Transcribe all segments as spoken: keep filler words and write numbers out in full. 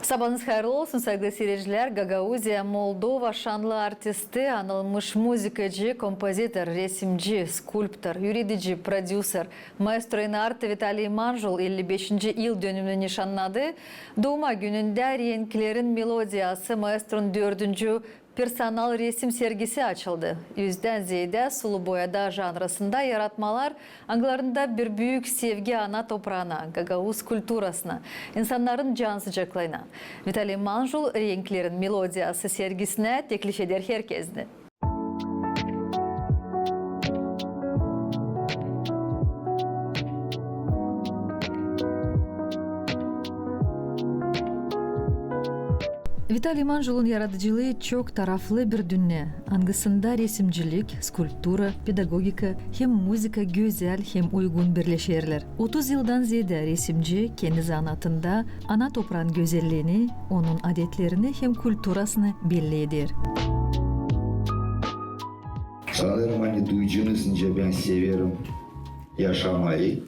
Sabaanız hayırlı olsun, saygılı siiredicilär. Gagauziya, Moldova şannı artisti, anılmış muzıkacı, kompozitor, resimci, skulptor, üüredici, prodüser, maestro inartı Vitaliy Manjul elli beşinci yıldönümünü nişannadı. Duuma günündä Renklerin melodiyası maestronun dördüncü personal resim sergisi açıldı. Üzdän zeedä sulu boyada janrasında yaratmalar, angılarında bir büük sevgi ana topraana, gagauz kulturasına, insannarın cansıcaklarına. Vitaliy Manjul Renklerin melodiyası sergisinä teklif eder herkezi. Vitaliy Manjulun yaradıcılıı çok taraflı bir dünnä, angısında resimcilik, skulptura, pedagogika hem muzıka gözäl hem uygun birleşerlär. Otuz yıldan zeedä resimci kendi zanaatında ana topraanın gözelliini, onun adetlerini hem kulturasını belli eder. Sanêrım, ani duyacınız, nicä bän severim yaşamayı,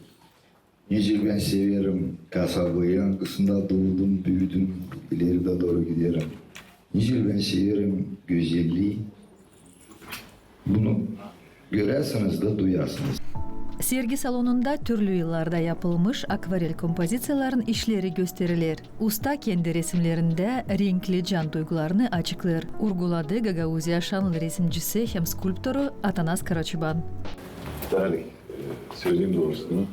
nicä bän severim kasabayı, angısında duudum, büüdüm, ileri dä dooru giderim. Nicä bän severim gözellii. Bunu göräsiniz dä duyasınız. Sergi salonunda türlü yıllarda yapılmış akvarel kompoziţiyaların işleri gösteriler. Usta kendi resimlerindä renkli can duygularını açıklêêr, urguladı Gagauziya şannı resimcisi hem skulptoru Atanas Karaçoban. Vitaliy, e, söleyim doorusunu,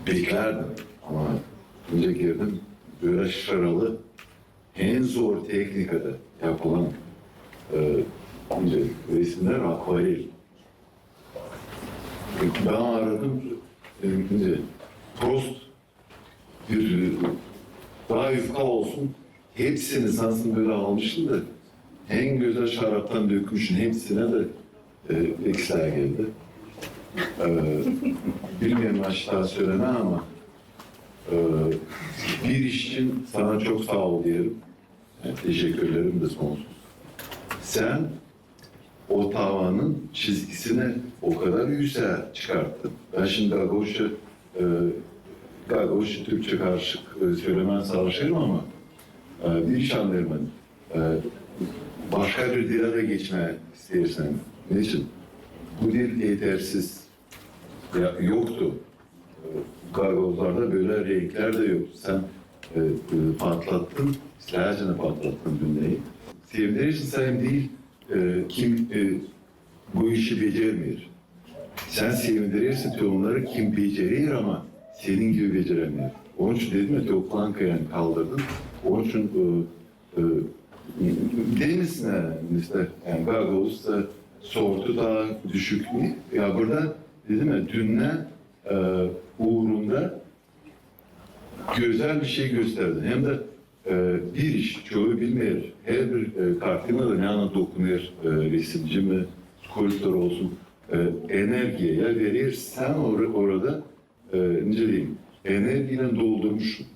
beklärdim, ama nicä gördüm, bölä şıralı, en zor tehnikada yapılan, e, nicä resimnär, akvarel. E, bän aradım, e, nicä, prost bir, e, taa yufka olsun, hepsini sansın bölä almışın da, en gözäl şaraptan dökmüşün, hepsinä dä, e, eksilää geldi. E, bilmeerim, açık taa sölemää, ama, e, bir iş için sana çok saa ol deerim. Yani, teşekkürlerim dä sonsuz. Sän o tavanın çizgisini o kadar üüsää çıkarttın. Bän şindi gagauzça, e, gagauzça, türkçä karışık, e, sölemää çalışêrım, ama, e, bir iş annêêrım, e, başka bir dilä dä geçmää isteersin. Neçin? Bu dil etersiz. Ya, yoktu. E, gagauzlarda bölä renklär dä yoktu. Sän, e, e, patlattın, islääcänä patlattın dünneyi. Sevindirirsin sän diil, e, kim, e, bu işi becermeer. Sän sevindirirsin te onnarı, kim becerer, ama senin gibi becerämeer. Onun için dedim ya, te o plankayı, yani, kaldırdın. Onun için, e, e, demesin, yani, işte, yani, gagauz da sortu taa düşük. Ya, burada dedim ya, dünnä, e, uurunda gözäl bir şey gösterdin. Hem dä, e, bir iş, çoyu bilmeer. Herbir, e, kartinada ne ana dokunêr, e, resimci mi, skulptor olsun, e, energiya ya verer. Sän or-, orada, e, nicä deyim, energiyaylan doldurmuşsun.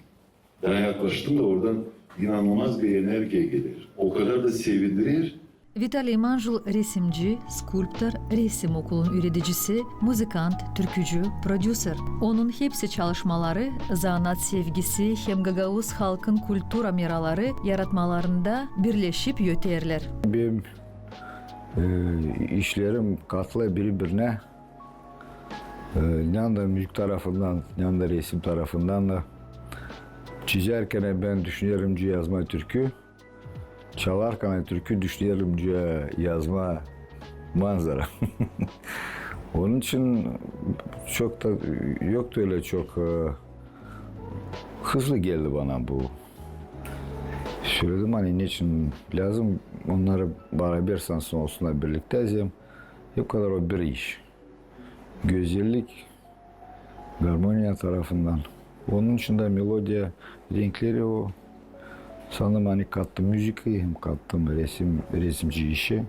Bän yaklaştım da oradan inanılmaz bir energiya geler. O kadar da sevindirer. Vitaliy Manjul resimci, skulptor, resim okulun üüredicisi, muzıkant, türkücü, prodüser. Onun hepsi çalışmaları, zanaat sevgisi hem gagauz halkın kultura meraları yaratmalarında birleşip öterlär. Benim, e, işlerim katlı biri-birinä. E, ne anda müzik tarafından, ne anda resim tarafından da. Çizärkän bän düşünerim, nicä yazmaa türkü. Çalarkän türkü düşünerim, nicä yazmaa manzara. Onun için çok da yoktu ölä çok, e, hızlı geldi bana bu. Söledim, ani neçin lääzım onnarı baraber sansın olsunnar birliktä, zerä hep kadar o bir iş. Gözellik, garmoniya tarafından. Onun için dä melodiya, renkleri o, sandım, ani kattım muzıkayı hem kattım resim, resimci işi.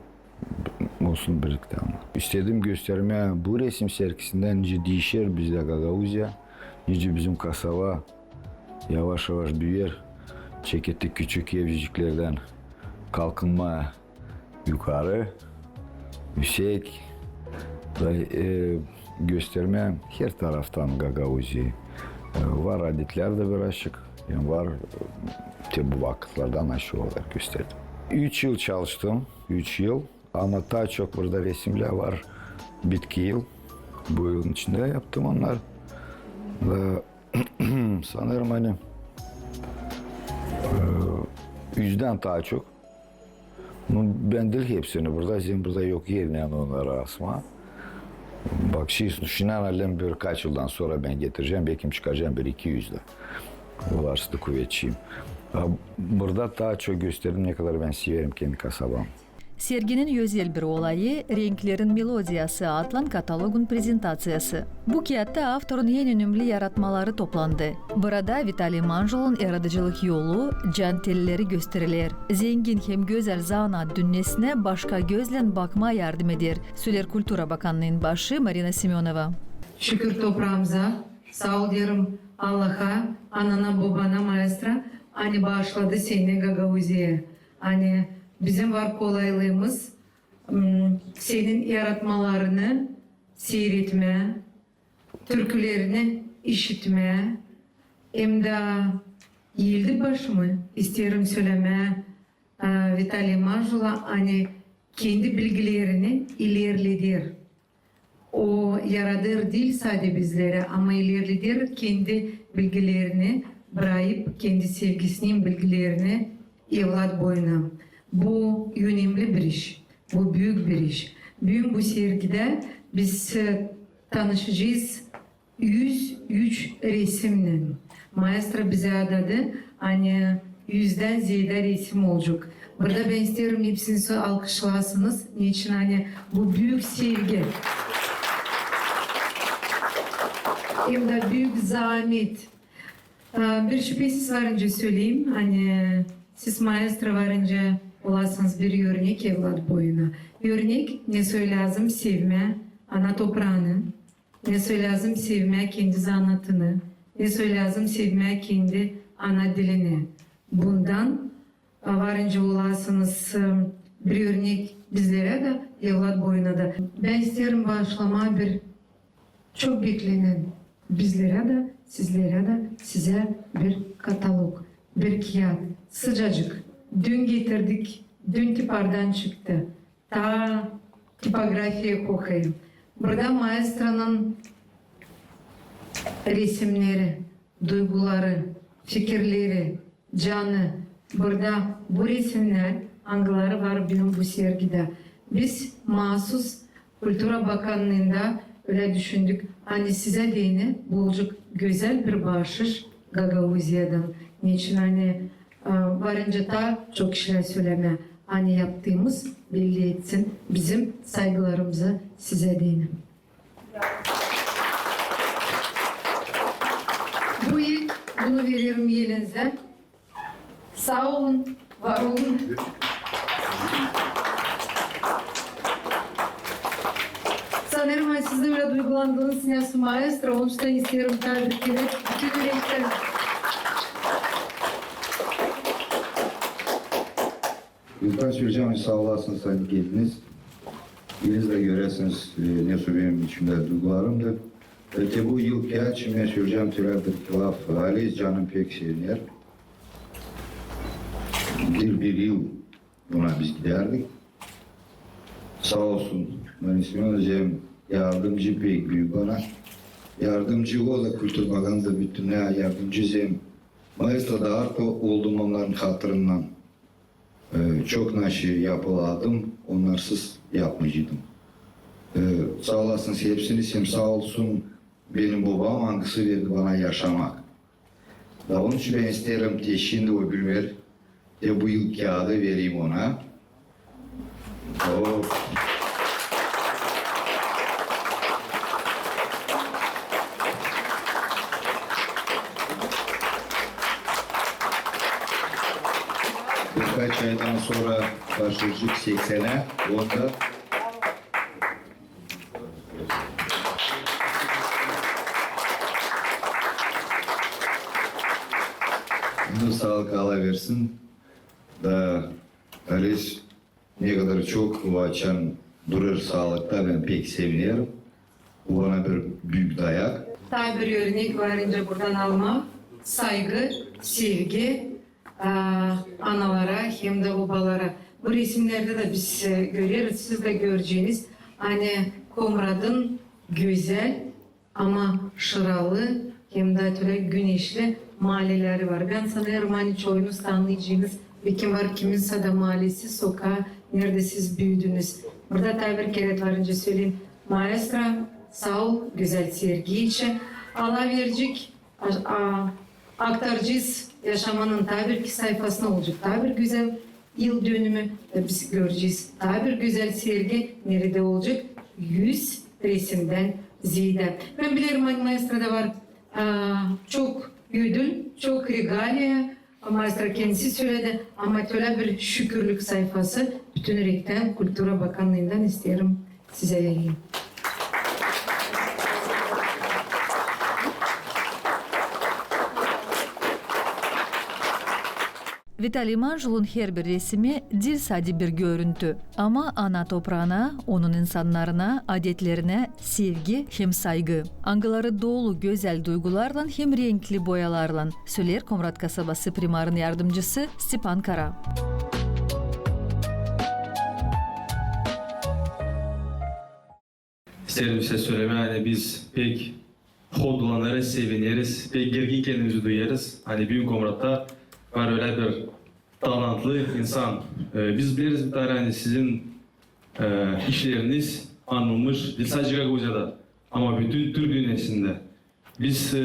Olsun birliktä ama. İstedim göstermää bu resim sergisindän, nicä diişer bizdä Gagauziya, nicä bizim kasaba yavaş-yavaş büüyer, çekettik küçük evciklerdän kalkınmaa yukarı, üüsek, da, e, göstermää her taraftan Gagauziyayı. E, var adetlär dä birazçık, Yani var, te bu vakıtlardan aşağı olarak gösterdim. Üç yıl çalıştım, üç yıl. Ama taa çok burada resimlär var. Bitki yıl. Bu yılın içindä yaptım onnar. Da sanêrım, ani, e, üzdän taa çok. Nu, bän diil hepsini burada, zerä burada yok er, ani onnarı asmaa. Bak, şindi düşünerim, ani birkaç yıldan sora bän getirecäm, beki çıkaracam bir iki üz dä. Olarsa da kuvetçiyim. A burada taa çok gösterdim, ne kadar bän severim kendi kasabamı. Serginin özel bir olayı, Renklerin melodiyası adlan katalogun prezentaţiyası. Bu kiyatta avtorun en önemli yaratmaları toplandı. Burada Vitaliy Manjulun yaradıcılık yolu, can telleri gösteriler. Zengin hem gözäl zanaat dünnesinä başka gözlän bakmaa yardım eder, söleer Kultura bakannıın başı Marina Semönova. Şükür topraamıza, saa ol deerim Allaha, anana, bobana, maestro, ani baaşladı seni Gagauziyaya. Ani bizim var kolaylıımız, m, senin yaratmalarını siiretmää, türkülerini işitmää, hem dä eeldi başımı, isteerim sölemää, e, Vitaliy Manjula, ani kendi bilgilerini ilerleder. O yaradêr diil sade bizleri, ama ilerleder kendi bilgilerini, brakıp kendi sevgisinin bilgilerini evlat boyuna. Bu önemli bir iş, bu büük bir iş. Büün bu sergidä biz, e, tanışacez üz üç resimnän. Maestro bizä adadı, ani üzdän zeedä resim olacek. Burada bän isteerim hepsini alkışlasınız. Neçin ani bu büük sevgi. Hem dä büük zaamet. A, bir şüpesiz varınca söleyim, ani siz, maestro, varınca olasınız bir örnek evlat boyuna. Örnek, ne soy lääzım sevmää ana topraanı, ne soy lääzım sevmää kendi zanaatını, ne soy lääzım sevmää kendi ana dilini. Bundan, a, varınca olasınız, e, bir örnek bizlerä dä, evlat boyuna da. Bän isteerim baaşlamaa bir çok beklenän, bizlerä dä, sizlerä dä, sizä bir katalog, bir kiyat, sıcacık. Dün getirdik, dün tipardan çıktı. Taa tipografiya kokêr. Burada maestronun resimneri, duyguları, fikirleri, canı. Burada bu resimnär, angıları var büün bu sergidä. Biz maasus Kultura bakannıında ölä düşündük, ani sizä deyni bu olacek gözäl bir baaşış Gagauziyadan. Neçin ani, e, varınca taa çok işlär sölemää, ani yaptıımız belli etsin bizim saygılarımızı sizä deyni. Bu ilk, bunu vererim elinizä. Saa olun, var olun. Sanêrım, ani siz dä ölä duygulandınız, nesoy maestro, onuştan isteerim tabii ki bütün ürekten. Yıldan söleyecäm, saa olasınız, ani geldiniz. Siz dä görersiniz, e, nesoy benim içimdä duygularımdır. E, te bu yıl kiyat için bän söleyecäm, tölä bir iki laf. Alis canım pek seviner. Bir, bir yıl ona biz gidärdik. Saa olsun, Marina Semönovna, zerä yardımcı pek büük bana. Yardımcı o da, Kultura bakannıında bütünnä yardımcı zerä. Maestro da arto oldum onnarın hatırından. E, çok naşi yapıladım, onnarsız yapmaycıydım. E, saa olasınız hepsiniz, hem saa olsun benim bobam, angısı verdi bana yaşamak. Da onun için bän isteerim te şindi o gün ver, te bu yıl kiyadı vereyim ona. O. Birkaç aydan sora başlayacek seksenä, onda. Bunu saalık Allah versin. Da Alis ne kadar çok, o açan durêr saalıkta, bän pek sevinerim. Bu bana bir büük dayak. Taa bir örnek var, varınca buradan almaa. Saygı, sevgi, a, analara hem dä obalara. Bu resimnerdä dä biz, e, göreriz, siz dä göreceniz, ani Komratın gözäl, ama şıralı hem dä tölä güneşli maaleleri var. Bän sanêrım, ani çoyunuz tanıyacınız, bekim var kiminsä dä maalesi, sokaa, neredä siz büüdünüz. Burada taa bir kerä var, önce söleyim, maestro, saa ol gözäl sergi için. Ala verecek, a, a, aktaracez yaşamanın taa bir iki sayfasını, olacek taa bir gözäl yıldönümü, da biz görecez taa bir gözäl sergi, neredä olacek üz resimdän zeedä. Bän bilerim, ani maestroda var, a, çok ödül, çok regaliya, maestro kendisi söledi, ama tölä bir şükürlük sayfası bütün ürektän Kultura Bakannıından isteerim sizä vereyim. Vitaliy Manjulun herbir resimi diil sade bir görüntü, ama ana topraana, onun insannarına, adetlerinä sevgi hem saygı, angıları dolu gözäl duygularlan hem renkli boyalarlan, söleer Komrat kasabası primarın yardımcısı Stepan Kara. İsteerim sizä sölemää, ani biz pek hodulanêrız, sevineriz, pek gergin kendimizi duyêrız, ani büün Komratta var ölä bir talantlı insan. E, biz bileriz, Vitaliy, ani sizin, e, işleriniz anılmış diil sade Gagauziyada, ama bütün Türk dünnäsindä. Biz, e,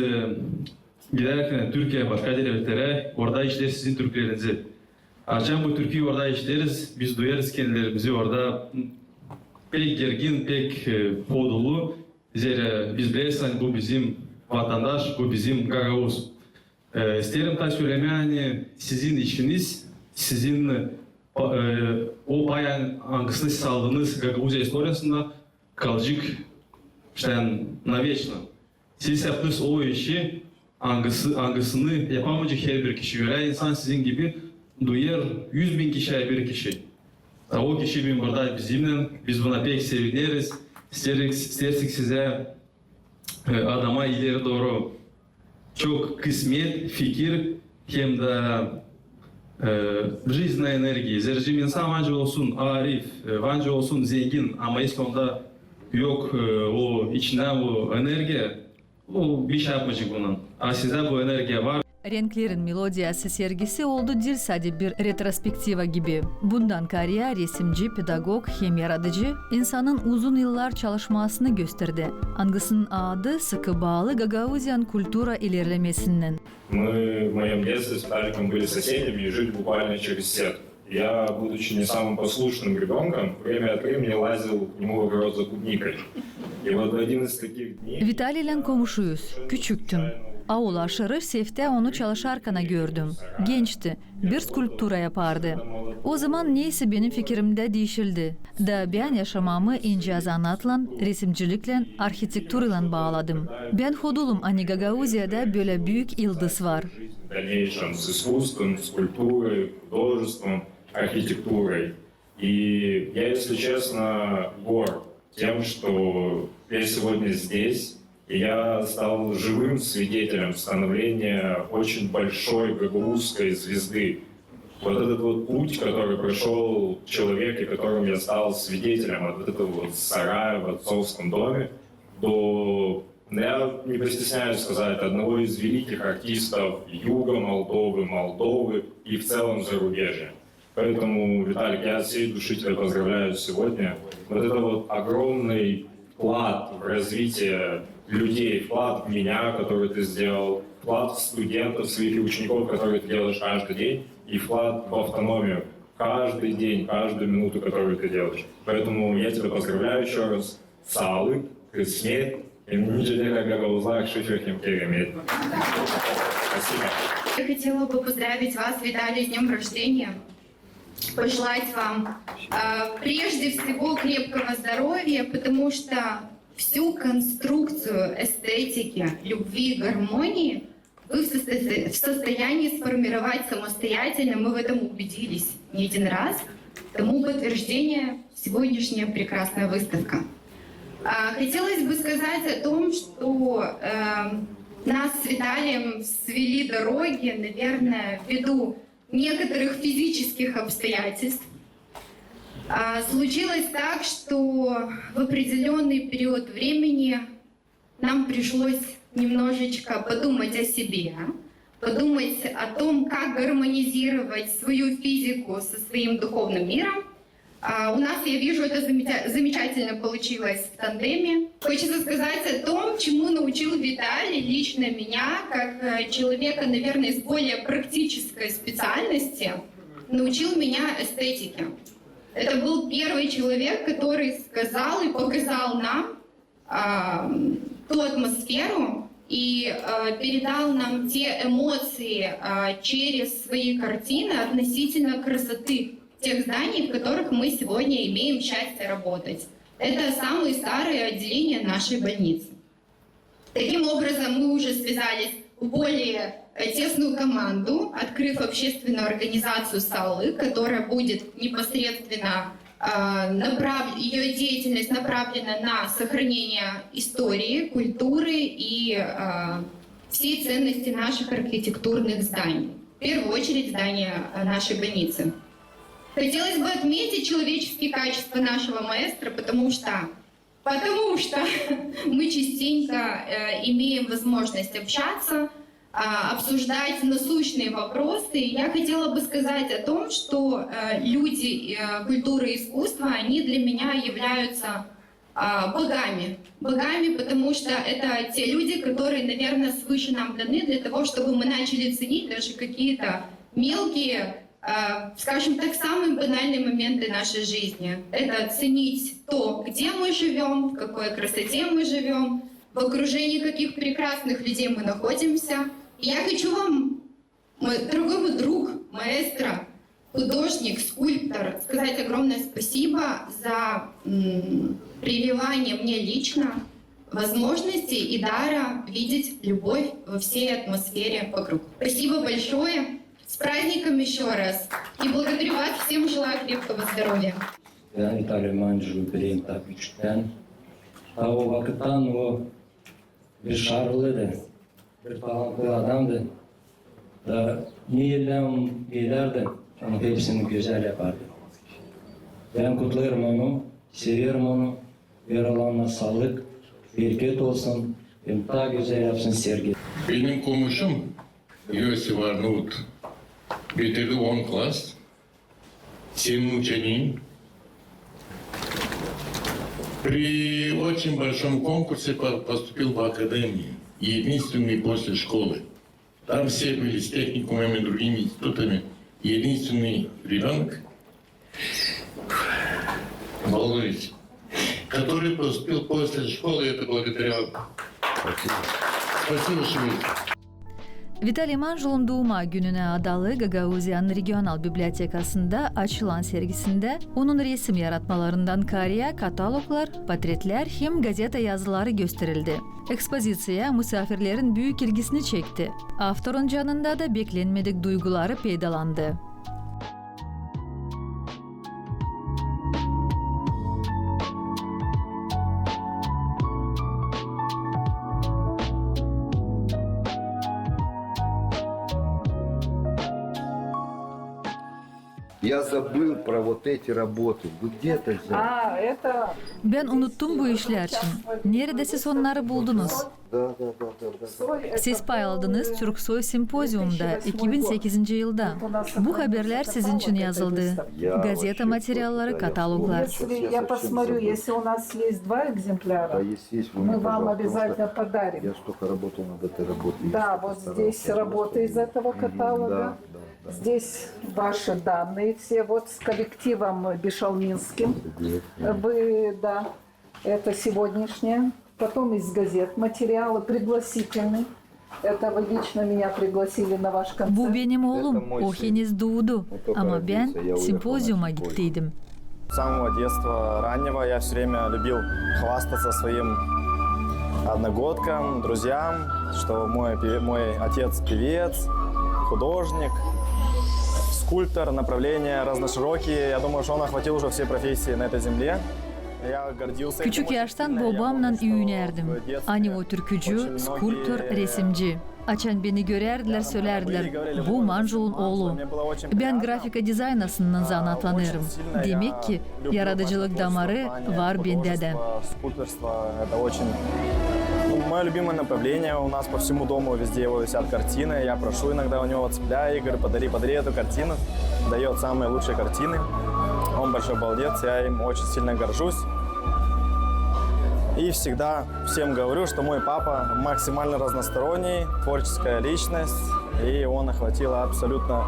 gidärkän Türkiyeyä, başka devletlerä, orada işleeriz sizin türklerinizi. Açan bu türküyü orada işleeriz, biz duyêrız kendilerimizi orada pek gergin, pek, e, hodulu. Zerä biz bileriz, ani bu bizim vatandaş, bu bizim gagauz. E, isteerim taa sölemää, ani sizin işiniz, sizin, e, pa-, e, o pay, angısını siz aldınız Gagauziya istoriyasında, kalacek iştän navečno. Siz yaptınız o işi, angısı, angısını yapamayacek herbir kişi. Ölä insan sizin gibi duyêr üz bin kişi, bir kişi. Da o kişi büün burada bizimnän, biz buna pek sevineriz. İsteersik, isteersik sizä, e, adama ileri dooru çok kısmet, fikir hem dä, e, жизненной энергии. Zerä insan var nicä olsun arif, e, var nicä olsun zengin, ama если onda yok, e, o içindä o energiya, o bişey yapmayacek bunun. A sizdä bu energiya var. Renklerin melodiyası sergisi oldu diil sade bir retrospektiva gibi. Bundan kaarä resimci, pedagog hem yaradıcı insanın uzun yıllar çalışmasını gösterdi, angısının adı sıkı baalı Gagauziyanın kultura ilerlemesindän. Мы в моём детстве с Виталиком были соседями и жили буквально через сетку. Я, будучи не самым послушным ребёнком, время от времени лазил к нему в огород за клубникой. И вот в один из таких дней... Vitaliylän komuşuyuz. Küçüktüm. Aul aşırı sevdi onu çalışarkana gördüm. Gençti. Bir skulptura yapardı. O zaman neysä benim fikirimdä diişildi. Da bän yaşamamı incä zanaatlan, resimciliklän, arhitekturaylan baaladım. Bän hodulum, ani Gagauziyada bölä büük yıldız var. В дальнейшем с искусством, с культурой, художеством, архитектурой. И я, если честно, горд тем, что я сегодня здесь, и я стал живым свидетелем становления очень большой гагаузской звезды. Вот этот вот путь, который прошёл человек, и которым я стал свидетелем от этого вот сарая в отцовском доме до, я не постесняюсь сказать, одного из великих артистов юга Молдовы, Молдовы и в целом зарубежья. Поэтому, Виталик, я от всей души тебя поздравляю сегодня. Вот это вот огромный вклад в развитие людей, вклад в меня, который ты сделал, вклад в студентов своих и учеников, которые ты делаешь каждый день, и вклад в автономию каждый день, каждую минуту, которую ты делаешь. Поэтому я тебя поздравляю ещё раз. Saalık, kısmet, hem nicä dä gagauzlar, şifrä hem keremet. Спасибо. Я хотела бы поздравить вас, Виталий, с днём рождения. Пожелать вам, э, прежде всего, крепкого здоровья, потому что всю конструкцию эстетики, любви, гармонии вы в состо-, в состоянии сформировать самостоятельно. Мы в этом убедились не один раз. Тому подтверждение сегодняшняя прекрасная выставка. А, хотелось бы сказать о том, что, эм, Нас с Виталием свели дороги, наверное, ввиду некоторых физических обстоятельств. А, случилось так, что в определённый период времени нам пришлось немножечко подумать о себе, подумать о том, как гармонизировать свою физику со своим духовным миром. А, у нас, я вижу, это замеча-, замечательно получилось в тандеме. Хочется сказать о том, чему научил Виталий лично меня, как, э, человека, наверное, из более практической специальности, научил меня эстетике. Это был первый человек, который сказал и показал нам, а, ту атмосферу и, а, передал нам те эмоции, а, через свои картины относительно красоты тех зданий, в которых мы сегодня имеем счастье работать. Это самые старые отделения нашей больницы. Таким образом, мы уже связались в более, э, тесную команду, открыв общественную организацию «Саалык», которая будет непосредственно, а, направ-, её деятельность направлена на сохранение истории, культуры и, а, всей ценности наших архитектурных зданий. В первую очередь здания, а, нашей больницы. Хотелось бы отметить человеческие качества нашего маэстро, потому что Потому что мы частенько, э, имеем возможность общаться, а, обсуждать насущные вопросы. Я хотела бы сказать о том, что, э, люди, э, культуры и искусства, они для меня являются, а, богами. Богами, потому что это те люди, которые, наверное, свыше нам даны для того, чтобы мы начали ценить даже какие-то мелкие, э, скажем так, самые банальные моменты нашей жизни. Это ценить то, где мы живём, в какой красоте мы живём, в окружении каких прекрасных людей мы находимся. И я хочу вам, мой дорогой мой друг, маэстро, художник, скульптор, сказать огромное спасибо за, м, прививание мне лично возможности и дара видеть любовь во всей атмосфере вокруг. Спасибо большое. С праздником ещё раз. И благодарю вас всем, желаю крепкого здоровья. Bän Vitaliy Manjul bilerim ta küçüktän. Ta o vakıttan o bir başarılıydı, bir talantlı adamdı. Da ne ellär, ellärdi, onu hepsini gözäl yapardı. Bän kutlêêrım onu, severim onu. Veer Allahına saalık, bereket olsun, hem taa gözäl yapsın sergi. Benim komuşum Iosif Arnavut bitirdi on klas, senin uçenigin. При очень большом конкурсе по-, поступил в академию, единственный после школы. Там все были с техникумами, другими институтами. Единственный ребёнок, Валерий, который поступил после школы, это благодаря вам. Спасибо. Спасибо, Шамиль. Vitaliy Manjulun duuma gününä adalı Gagauziyanın regional bibliotekasında açılan sergisindä onun resim yaratmalarından kaarä kataloglar, portretlär hem gazeta yazıları gösterildi. Ekspoziţiya musaafirlerin büük ilgisini çekti. Avtorun canında da beklenmedik duyguları peydalandı. Я забыл про вот эти работы. Вы где-то взяли? А, это... Bän unuttum bu işlär için. Neredä siz onnarı buldunuz? Да, да, да, да, да. Siz pay aldınız Türksoy simpoziumda iki bin sekizinci yılda. Bu haberlär sizin için yazıldı. Gazeta materialları, kataloglar. Если я посмотрю, если у нас есть два экземпляра, мы вам обязательно подарим. Да, есть, есть, вы мне, пожалуйста, потому что я столько работал над этой работой, я столько старался. Да, вот здесь работа из этого каталога. Да, да, да. Здесь ваши данные все, вот с коллективом Бешалминским. Вы, да, это сегодняшнее. Потом из газет материалы, пригласительный. Это вы лично меня пригласили на ваш концерт. Bu benim oolum, o heniz duudu, ama bän simpoziuma gittiydim. С самого детства раннего я всё время любил хвастаться своим одногодкам, друзьям, что мой певе-, мой отец певец, художник, скульптор, направления разноширокие. Я думаю, что он охватил уже все профессии на этой земле. Küçük yaştan bobamnan üünerdim. Ani o türkücü, skulptor, resimci. Açan beni görärdilär, sölärdilär: "Bu Manjulun oolu". Bän grafika dizaynasınnan zanaatlanêrım. Demäk ki, yaradıcılık damarı var bendä dä. Скульпторство, это очень, ну, моё любимое направление. У нас по всему дому везде его висят картины. Я прошу иногда у него, цепляю, и говорю: "Подари, подари эту картину". Даёт самые лучшие картины. Он большой балдец, я им очень сильно горжусь. И всегда всем говорю, что мой папа максимально разносторонний, творческая личность, и он охватил абсолютно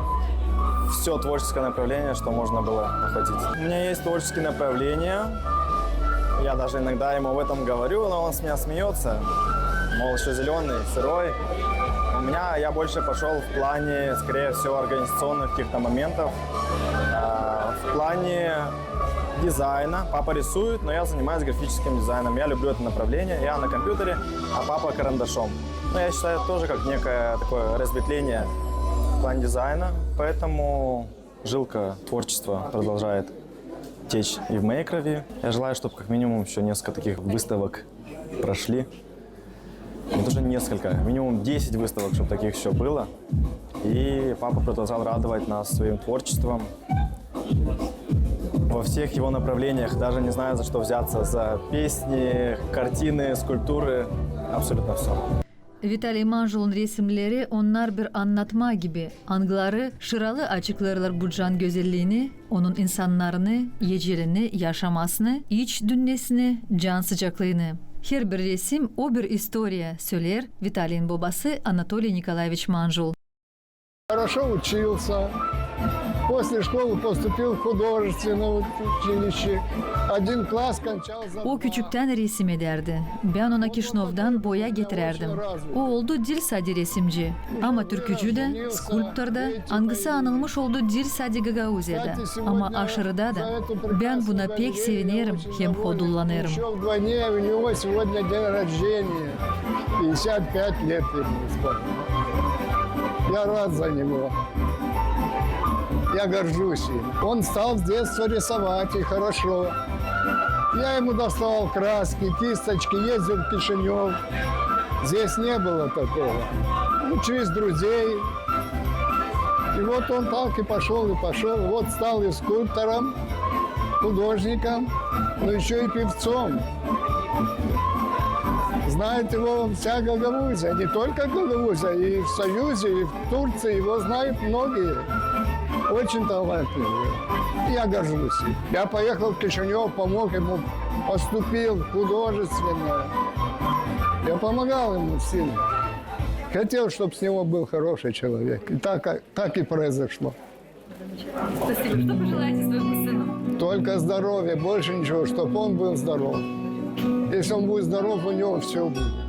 всё творческое направление, что можно было охватить. У меня есть творческие направления. Я даже иногда ему об этом говорю, но он с меня смеётся. Мол, ещё зелёный, сырой. У меня, я больше пошёл в плане, скорее всего, организационных каких-то моментов. А, в плане дизайна. Папа рисует, но я занимаюсь графическим дизайном. Я люблю это направление. Я на компьютере, а папа карандашом. Но я считаю, это тоже как некое такое разветвление в плане дизайна. Поэтому жилка творчества продолжает течь и в моей крови. Я желаю, чтоб как минимум ещё несколько таких выставок прошли. Ну, даже несколько, минимум десять выставок, чтоб таких ещё было. И папа продолжал радовать нас своим творчеством во всех его направлениях. Даже не знаю, за что взяться: за песни, картины, скульптуры, абсолютно всё. Vitaliy Manjulun resimneri, onnar bir annatma gibi, angıları şıralı açıklêêrlar bu can gözelliini, onun insannarını, ecelini, yaşamasını, iç dünnesini, can sıcaklıını. Herbir resim o bir istoriya, sölär Vitaliyin bobası Anatoliy Nikolaeviç Manjul. Хорошо учился. После школы поступил в художественное училище. Один класс кончал. O küçüktän resim edärdi. Bän ona Kişinövdan boya getirärdim. O oldu diil sade resimci, ama türkücü dä, skulptor da, angısı anılmış oldu diil sade Gagauziyada, ama aşırıda da. Bän buna pek sevinerim hem hodullanêrım. Ещё вдвойне, у него сегодня день рождения. Пятьдесят пять лет ему исполнилось. Я рад за него. Я горжусь им. Он стал с детства рисовать, и хорошо. Я ему доставал краски, кисточки, ездил в Кишинёв. Здесь не было такого. Ну, через друзей. И вот он так и пошёл, и пошёл. Вот стал и скульптором, художником, но ещё и певцом. Знает его вся Гагаузия, не только Гагаузия, и в Союзе, и в Турции его знают многие. Очень талантливый. Я горжусь им. Я поехал в Кишинёв, помог ему, поступил в художественное. Я помогал ему сильно. Хотел, чтоб с него был хороший человек. И так, так и произошло. Спасибо. Что пожелаете своему сыну? Только здоровья, больше ничего, чтоб он был здоров. Если он будет здоров, у него всё будет.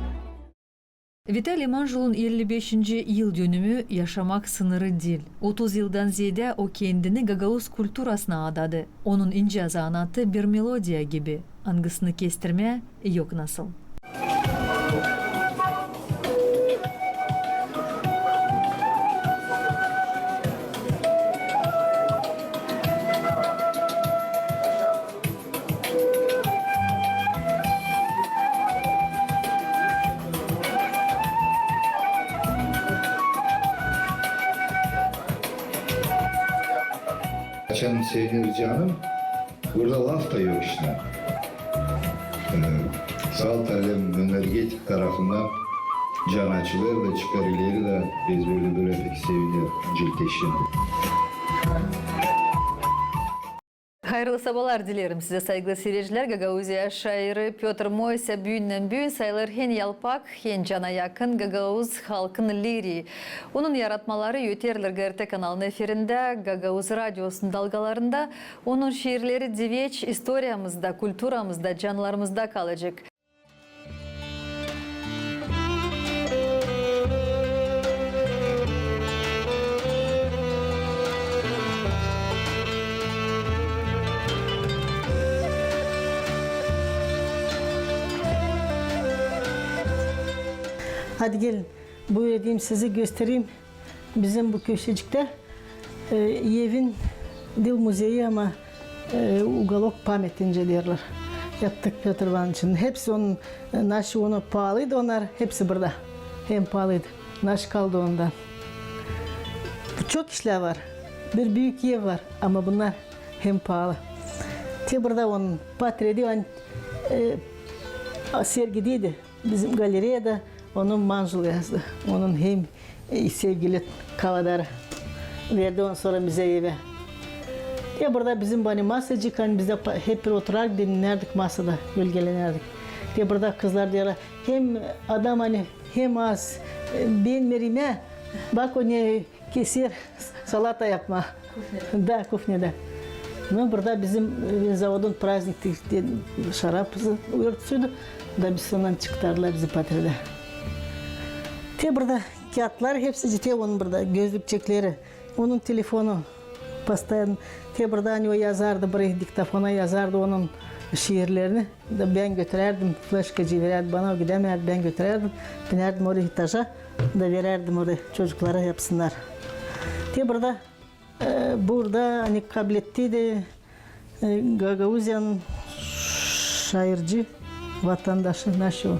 Vitaliy Manjulun elli beşinci yıldönümü yaşamak sınırı diil. Otuz yıldan zeedä o kendini gagauz kulturasına adadı. Onun incä zanaatı bir melodiya gibi, angısını kestirmää yok nasıl. Açan sevinir canım, burada laf da yok işte. Ee, salt alem energetik tarafından can açılêr da çıkêr ileri da biz böyle, böyle pek sevinir cilteşin. Hayırlı sabalar dilerim sizä, saygılı siiredicilär. Gagauziya şairi Pötr Moysa büündän-büün sayılêr en yalpak, en cana yakın gagauz halkın liriyi. Onun yaratmaları öterlär GRT kanalın efirindä, Gagauz radiosunun dalgalarında. Onun şiirleri diveç istoriyamızda, kulturamızda, canlarımızda kalacek. Hadi gelin, buyur edeyim sizi, göstereyim. Bizim bu köşeciktä, e, evin diil muzeyi, ama, e, уголок памяти nicä deerlär. Yaptık Pötr İvanıçın. Hepsi onun, e, naşı onu paalıydı, onnar hepsi burada. Hem paalıydı. Naşı kaldı ondan. Çok işlär var. Bir büük ev var, ama bunnar hem paalı. Te burada onun portreti, ani, e, sergideydi. Bizim galereyada onun Manjul yazdı. Onun hem, e, sevgili Kavadarı verdi onu sora bizä evä. Ya burada bizim var masacık, ani biz dä pa-, hep bir oturardık, dinnärdik masada, gölgelenärdik. Ya burada kızlar deerlär, hem adam ani hem az, e, beenmeer imää, bak o ne keser salata yapmaa. Kuhneda. Da, kuhneda. No, burada bizim, e, zavodun praznik, te, te, şarap örtüsüydü. Da biz ondan çıkardılar bizi portretä. Te burada kiyatlar hepsi, te onun burada gözlükçekleri, onun telefonu. Постоянно. Te burada ani o yazardı, burayı diktofona yazardı onun şiirlerini. Da bän götürärdim, fleşkacı verärdi bana, o gidämeerdi, bän götürärdim, binärdim oraya etaja, da verärdim oraya çocuklara yapsınnar. Te burada, e, burada, ani kabletteydi, e, Gagauziyanın şairci vatandaşı, naşı o?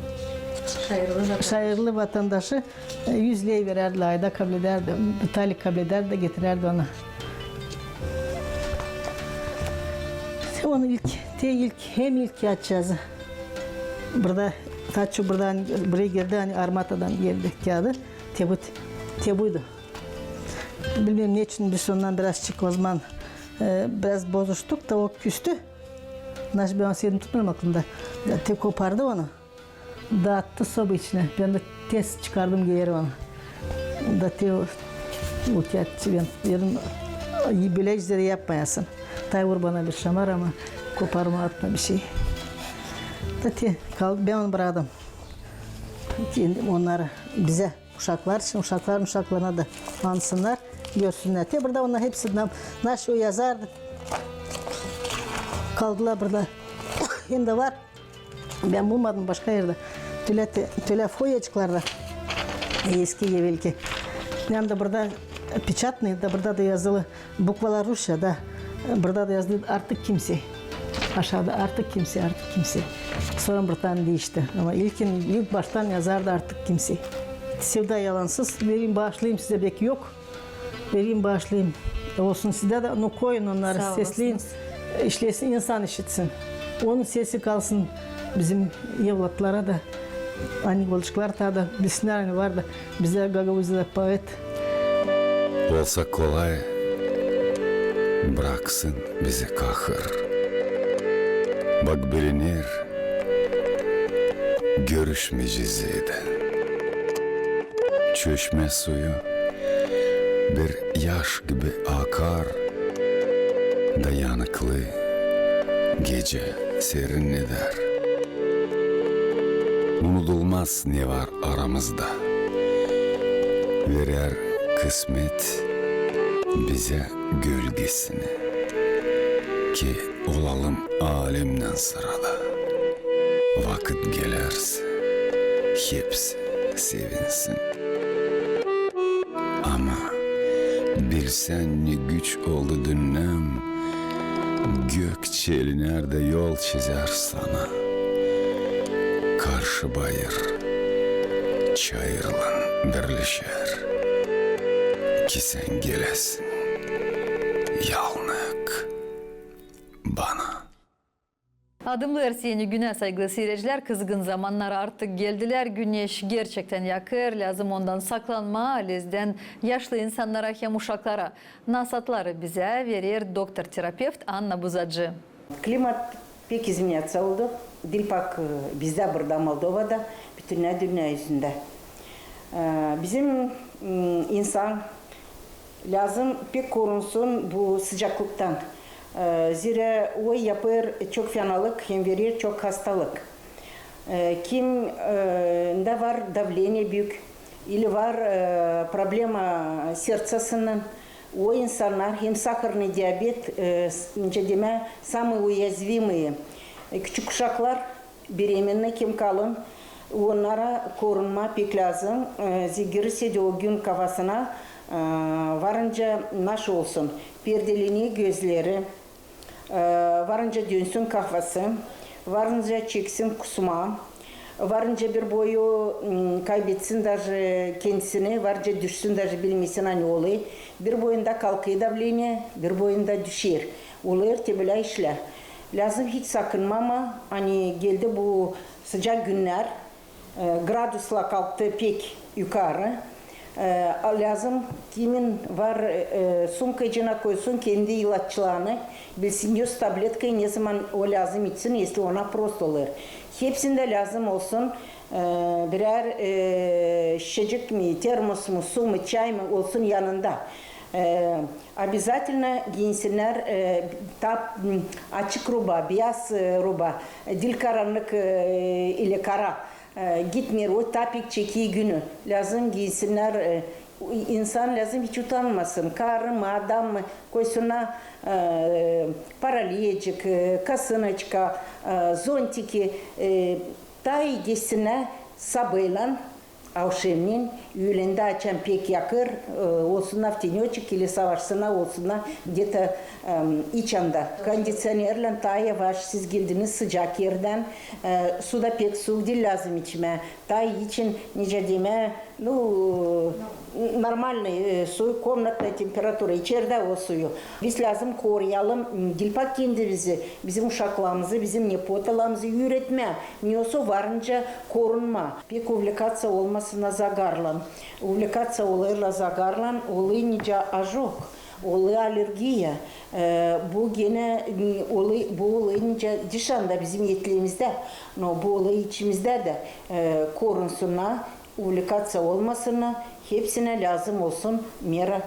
Şairli vatandaşı. Şairli vatandaşı, e, üz ley verärdilär, ayda kabledärdi, Vitaliy kabledärdi da getirärdi ona. Onu ilk, te ilk, hem ilk kiyatçaazı. Burada, taçu buradan, buraya geldi, ani armatadan geldi kiyadı. Te bu, te buydu. Bilmeerim, neçin biz ondan birazçık o zaman, e, biraz bozuştuk da o küstü. Naşı bän onu sevdim, tutmêêrım aklımda. Da te kopardı onu. Da attı soba içinä. Bän dä tez çıkardım geeri onu. Da te o, o kiyatçı bän dedim, bölä işleri yapmayasın. Tay vur bana bir şamar, ama koparma, atma bir şey. Da te kaldı, bän onu braktım. Kendim onnarı bizä, uşaklar için, uşakların uşaklarına da ansınnar, görsünnär. Te burada onnar hepsi na-, naşı o yazardı. Kaldılar burada. Hem dä var. Bän bulmadım başka erdä. Tölä te-, tölä foyacıklarda. Eski evelki. Hem dä burada печатный, da burada da yazılı bukvalar rusça da. Burada da yazılı «Artık kimsey». Aşaada «Artık kimsey, artık kimsey». Sora buradan diişti. Ama ilkin, ilk baştan yazardı «Artık kimsey». Sevda Yalansız, vereyim, baaşlayım sizä, beki yok. Vereyim, baaşlayım. Olsun sizdä dä, no, koyun onnarı, sesleyin. Sağ olasınız. İşlesin, insan işitsin. Onun sesi kalsın bizim evlatlara da, ani oolcuklar taa da bilsinnär, ani var da bizdä Gagauziyada poet. Olsa kolay, braksın bizi kahır. Bak, biliner, görüşmeyecez zeydan. Çeşmä suyu bir yaş gibi akar, dayanıklı gecä serinledär. Unudulmaz ne var aramızda. Verer kısmet bizä gölgesini, ki olalım alemdän sırada. Vakıt gelärsä, hepsi sevinsin. Ama bilsän, ne güç oldu dünnäm, gök çelinär dä yol çizär sana. Karşı bayır çayırlan birleşer, ki sän geläsin yalnık bana. Adımnı erseni günä, saygılı siiredicilär. Kızgın zamannar artık geldilär. Güneş gerçektän yakêr. Lääzım ondan saklanmaa, alezdän yaşlı insannara hem uşaklara. Nasaatları bizä verer doktor-terapevt Anna Buzacı. Klimat pek izmenyatsa oldu. Diil pak, e, bizdä burada, Moldovada, bütünnä dünnä üzündä. E, bizim, m, insan lääzım pek korunsun bu sıcaklıktan. E, zerä o yapêr çok fenalık hem verer çok hastalık. E, kim, e, dä var davleniye büük, ili var, e, problema sertsasınnan, o insannar hem saharnıy diabet, e, s-, nicä demää, самые уязвимые, e, küçük uşaklar, беременный, kim kalın, onnara korunmaa pek lääzım. E, zerä girersin o gün kafasına, e, varınca naşı olsun, perdeleniyor gözleri, e, varınca dönsün kafası, Varınca çeksin kusmaa, varınca bir boyu, m, kaybetsin daje kendisini, varınca düşsün, daje bilmesin, ani olêr. Bir boyunda kalkêr davleniye, bir boyunda düşer. Olêr te bölä işlär. Lääzım hiç sakınmamaa, ani geldi bu sıcak günnär, e, graduslar kalktı pek yukarı. E, a, lääzım, kimin var, e, sumkacıına koysun kendi ilaçlarını, bilsin, ne tabletkayı ne zaman o lääzım içsin, если ona prost olêr. Hepsindä lääzım olsun, e, birär, e, şişecik mi, termos mu, su mu, çay mı olsun yanında. E, обязательно giyinsinnär, e, ta, m, açık ruba, biyaz, e, ruba, e, diil karannık, e, ili kara. E, gitmeer, o taa pek çeker günü. Lääzım giyinsinnär, e, insan lääzım hiç utanmasın. Karı mı, adam mı, koysunnar, e, paralêcik, e, kosınoçka, e, zontiki, e, taa ii geçsinnär sabaalan, avşamnen, üülendä, açan pek yakêr, e, olsunnar v tenöçik ili savaşsınnar, olsunnar где-то, e, iç anda. Kondiţionerlän taa yavaş, siz geldiniz sıcak erdän, e, su da pek suuk diil lääzım içmää. Taa için, nicä demää, nu, нормальный, e, su, komnatnaya temperatura, içerdä o suyu. Biz lääzım koruyalım, m, diil pak kendimizi, bizim uşaklarımızı, bizim nepotalarımızı üüretmää, ne olsa varınca korunmaa. Pek увлекаться olmasınnar zagarlan. Увлекаться olêrlar zagarlan, olêr nicä ожог, olêr allergiya. E, bu genä, m, olêr, bu olêr nicä dışanda bizim etlerimizdä, no bu olêr içimizdä dä, e, korunsunnar, увлекаться olmasınnar, hepsinä lääzım olsun mera